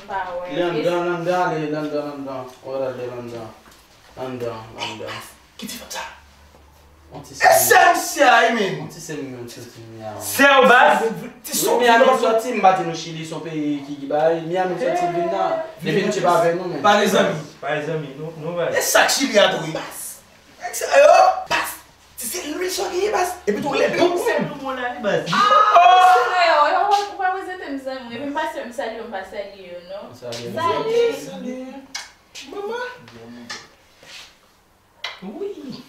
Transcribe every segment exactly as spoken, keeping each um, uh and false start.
m pa wè. Li anndan, anndan, ale, anndan, anndan. Wè la, de anndan. Anndan, anndan. Ki ti fanm sa? On ti sè. E sè misye a, wi, men. On ti sè, men, on ti sè, men, a. Sè w, baz? Ti sè w, men, a, nou sòti, m pa di nou Chili se yon peyi ki, ki bay. Miami sòti vin la. Depi nou te pa avè nou, men. Pale zanmi. Pale zanmi, nou, nou bay. E sa k Chili a tou, wi. Baz. Nèg sa yo. Baz. Ti se lwil sa w genyen, baz. Epi tou lè bon pou mwen. Bon la, li, baz. Ah, sè yo, yo, yo, ou pa prezante m zanmi. Epi m pa sè m salye yo, m pa salye yo, non. Salye. Salye. Salye. Manman. Wi.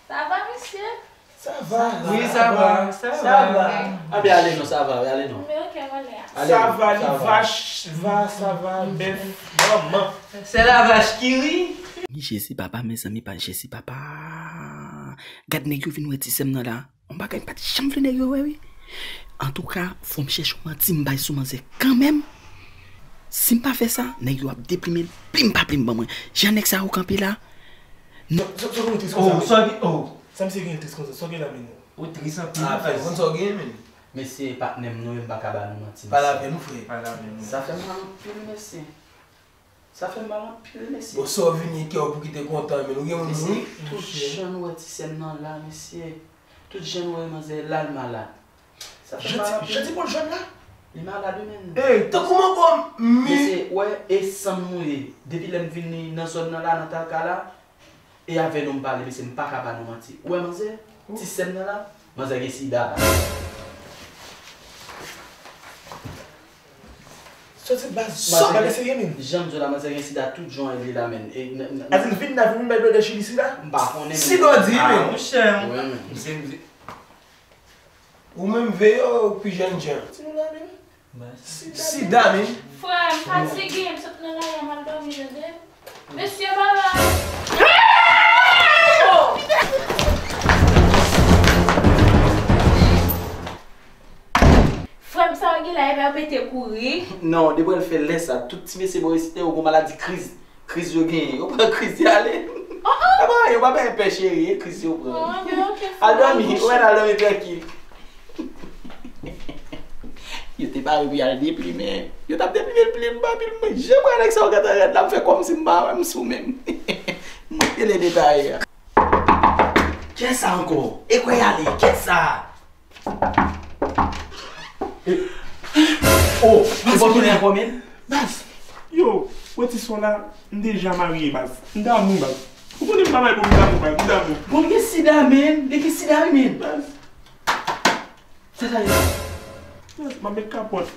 Sa va, mesye? Sa va. Wi, sa va, sa va. Sa va. Anben ale non, sa va, ale non. Men ok, mwen lè a. Ale, sa va, li sa va. Vach, va, sa va, bèf, manman. Se la vach ki ri. Mi Jezi papa, mezanmi, pa Jezi papa. Gad nèg yo vin wè ti sè m nan la. Yon bagay m pa t janm vle nèg yo wè, wi. Antouka, fò m chèche yon manti m bay sou manzè kanmenm. Si m pa fè sa, nèg yo ap deplimen l, plim pa plim ban mwen. Jan nèg sa yo kanpe la. Sa, sa, sa, sa, tris konsa, oh, men. Sa gen, oh. Sa misye gen tris konsa, sa gen la, men. Ou tris anpil, ah, frè, konn sa w gen, men. Mesye, patnè m, nou, m pa ka ba nou manti, mesye. Pale avè nou, frè. Pale avè nou. Sa fè m mal anpil, mesye. Sa fè m mal anpil, mesye. Bon, sa w vini kè w pou kite kontan, men ou gen moun, mesye, wi. Tout jan nou wè ti sè m nan la, mesye. Tout jan nou wè manzè la, l malad. Sa fè m mal anpil. Jodi pou l jwenn la? Li malad, wi, men. Ey, tankou mango mi. Mesye, wè, e san m mouye. Depi lè m vini nan zòn nan la, nan Talka la, e avè nou m pale, mesye, m pa ka ba nou manti. Ou wè manzè? Ti sè m nan la, manzè gen sida. Soti baz, sot, bagay serye, men. Jan m di w la, manzè gen sida tout jan li la, men. E, n, n, a di l vin la, vin bay blòdè Chili sida? M pa konnen, men. Sida w di, men. Ah, monchè. Wi, men. Misye, misye. Ou menm veye w pi jèn jan. Di nou la, men. Sida, men. Frè, m fatige, m sot nan lari a, m al dòmi, tande. Mesye, baba. Frè m, sa yo gen la, epa yo pete kouri. Non, depi w fè lè sa, tout ti mesye bò isit yo gon maladi kriz. Kriz yo genyen. Yo pran kriz, y ale. Yo pa, yo pa bay pè cheri, e kriz yo pran. Al dòmi, ou mèt al dòmi trankil. Yo te pare pou y al deplimen. Yo t ap deplimen l plim pa plim. Mwen, jan pran nèg sa yo gentan rèd la, m fè kòmsi m pa wè m sou menm. Mwen te le detaye a. Kiyès sa ankò? E kwè y ale, kiyès sa? Oh, ou pa tounen ankò, men? Baz, yo, wè ti sò la, m deja marye, baz. M damou, baz. Ou konnen m pa bay pou m damou, baz, m damou. Bon, li gen sida, men. Li gen sida, wi, men. Baz. Sa sa ye? Baz, m ap met kapòt.